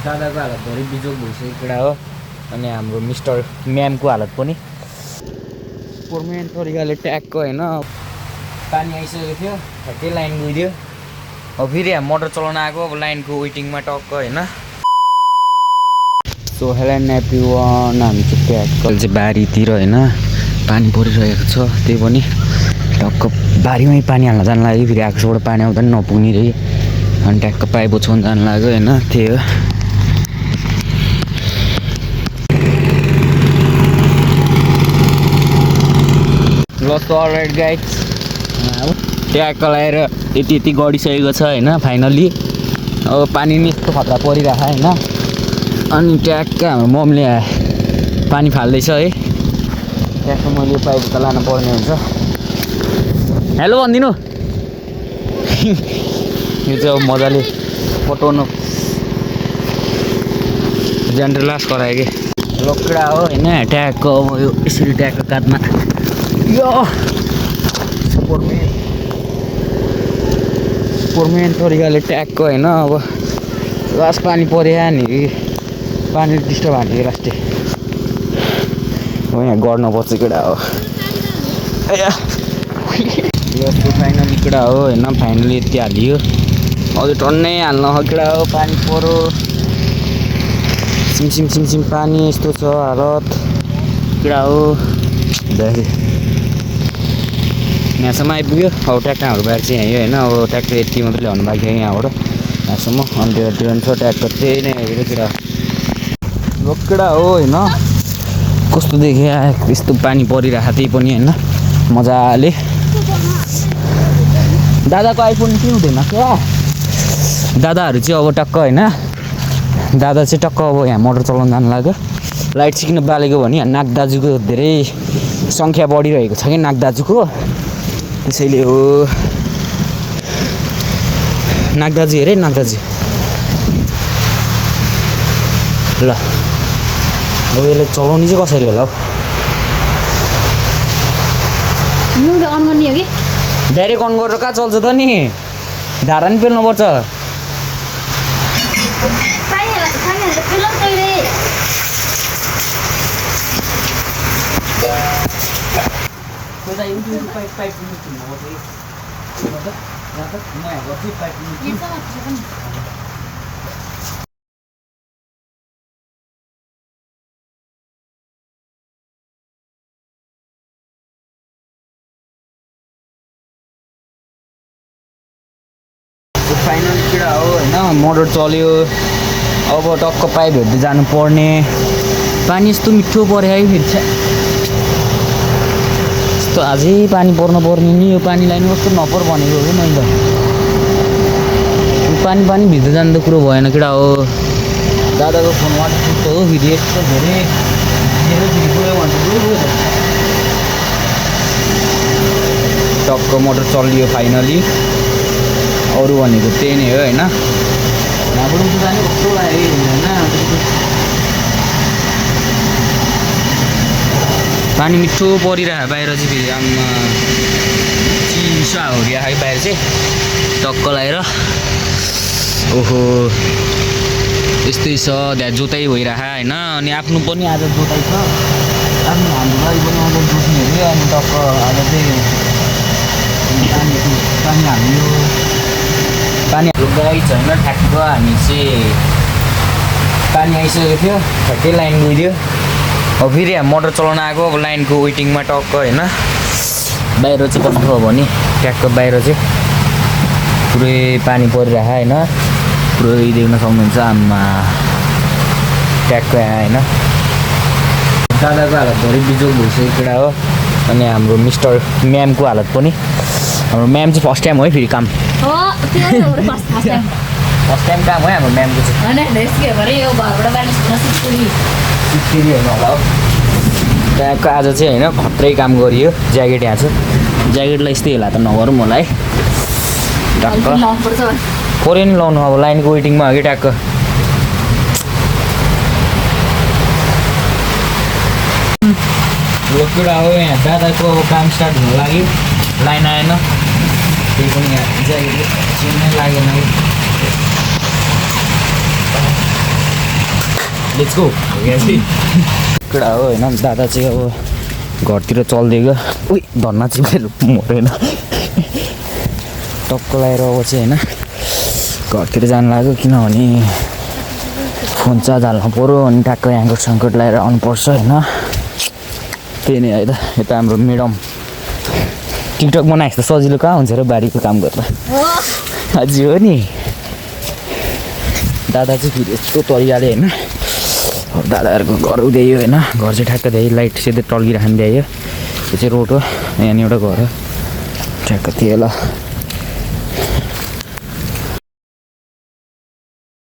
दादाको हालत धेरै बिजोग भइसकेको कुरा हो अनि हाम्रो मिस्टर म्यामको हालत पनि पर्मानेन्ट तरिकाले ट्यागको होइन पानी आइसकेको थियो ठ्याक्कै लाइन गइदियो अब फेरि हामी मोटर चलाउन आएको अब लाइनको वेटिङमा टक्क होइन सो हेलो एभ्रिवान हामी चाहिँ ट्यागको चाहिँ बारीतिर होइन पानी परिरहेको छ त्यही पनि टक्क बारीमै पानी हाल्न जानु लाग्यो फेरि आकाशबाट पानी आउँदा पनि नपुग्ने रे अनि ट्याक्क पाइप ओछ्याउनु जानु लाग्यो होइन त्यही हो ल त अलराइट गाइज ट्याक्क लगाएर यति गडिसकेको छ होइन फाइनल्ली अब पानी नि यस्तो खतरा परिरहेको होइन अनि ट्याक्क हाम्रो ममले पानी फाल्दैछ है ट्याक्क मैले पाइप त लानु पर्ने हुन्छ हेलो भनिदिनु यो चाहिँ अब मजाले पटाउनु जेन्टलास गरायो कि लोकडा हो होइन ट्यागको अब यो यसरी ट्यागको काँधमा यो पर्मानेन्ट तरिकाले ट्यागको होइन अब लास्ट पानी पऱ्यो नि पानी डिस्टर्ब हान्यो लास्टै हो यहाँ गर्नुपर्छ केटा हो यस्तो फाइनली केटा हो होइन फाइनली यति हालियो अझै टन्नै हाल्न केटा हो पानी पऱ्यो सिमसिम पानी यस्तो छ हालत केटा हो यहाँसम्म आइपुग्यो अब ट्याक्क हाम्रो बाहिर चाहिँ यहीँ होइन अब ट्याक्क यति मात्रै ल्याउनु बाँकी थियो यहाँबाट यहाँसम्म अनि त्यो छ ट्याक्क त्यही नै केटा लोकेडा हो होइन कस्तो देखेँ यस्तो पानी परिरहेको त्यही पनि होइन मजाले दादाको आइफोन के हुँदैन क्या दादाहरू चाहिँ अब टक्क होइन दादा चाहिँ टक्क अब यहाँ मोटर चलाउनु जानु लाग्यो लाइट चाहिँ किन बालेको भने नाग दाजुको धेरै सङ्ख्या बढिरहेको छ कि नाग दाजुको त्यसैले हो नाग दाजु हेरे नाग दाजु ल अब यसलाई चलाउने चाहिँ कसरी होला हौ डाइरेक्ट अन गरेर कहाँ चल्छ त नि धारा नि पेल्नुपर्छ फाइनल कुरा हो होइन मोटर चल्यो अब टक्क पाइप हेर्दै जानु पर्ने पानी यस्तो मिठो पऱ्यो है फेरि यस्तो अझै पानी पर्नु पर्ने नि यो पानीलाई नि कस्तो नपर भनेको हो कि मैले त पानी भित्र जानु त कुरो भएन केटा हो दादाको फोन वाटरप्रुफ हो फेरि यस्तो धेरै फेरि गयो भने टक्क मोटर चलियो फाइनली अरू भनेको त्यही नै हो होइन यहाँबाट जाने कस्तो लाग्यो होइन पानी मिठो परिरहेको बाहिर चाहिँ फेरि आमा चिसा हो रिया है बाहिर चाहिँ टक्क लगाएर ओहो यस्तै छ त्यहाँ जोताइ भइरहेको होइन अनि आफ्नो पनि आज जोताइ छ आफ्नो हाम्रो लागि पनि आज जोत्ने अरे अनि टक्क आज चाहिँ पानी हाल्यो पानी हाल्नु गएको छैन ठ्याक्क हामी चाहिँ पानी आइसकेको थियो ठ्याक्कै लाइन गइदियो अब फेरि हामी मोटर चलाउन आएको अब लाइनको वेटिङमा टक्क होइन बाहिर चाहिँ कस्तो भयो भने ट्याक्क बाहिर चाहिँ पुरै पानी परिरहेको होइन पुरै देख्न सक्नुहुन्छ आमा ट्याक्क होइन दादाको हालत धेरै बिजोग भइसकेको केटा हो अनि हाम्रो मिस्टर म्यामको हालत पनि हाम्रो म्याम चाहिँ फर्स्ट टाइम हो है फेरि काम फर्स्ट टाइम काम है हाम्रो म्यामको चाहिँ होला हौ त्यहाँको आज चाहिँ होइन खत्रै काम गरियो ज्याकेट यहाँ छ ज्याकेटलाई यस्तै होला त नगरौँ होला है टक्क पऱ्यो नि लाउनु अब लाइनको वेटिङमा हो कि ट्याक्क कुरा हो यहाँ दादाको अब काम स्टार्ट हुन लाग्यो लाइन आएन त्यही पनि यहाँ ज्याकेट चिन्नै लागेन लेट्स गो केटा हो होइन दादा चाहिँ अब घरतिर चल्दै गयो उही धन्ना चाहिँ मेरो मरेन टक्क लगाएर अब चाहिँ होइन घरतिर जानु लाग्यो किनभने फोन चार्ज हाल्नु पऱ्यो अनि ट्याक्क याङ्कट सङ्कट लगाएर आउनुपर्छ होइन त्यही नै है त यता हाम्रो म्याडम टिकटक बनाएको त सजिलो कहाँ हुन्छ र बारीको काम गर्दा हजुर हो नि दादा चाहिँ फेरि यस्तो तरिकाले होइन दादाहरूको घर उद्यायो होइन घर चाहिँ ठ्याक्क द्यायो लाइट सिधै टल्किराख्नु द्यायो यो चाहिँ रोड हो यहाँनिर एउटा घर हो ठ्याक्क थियो ल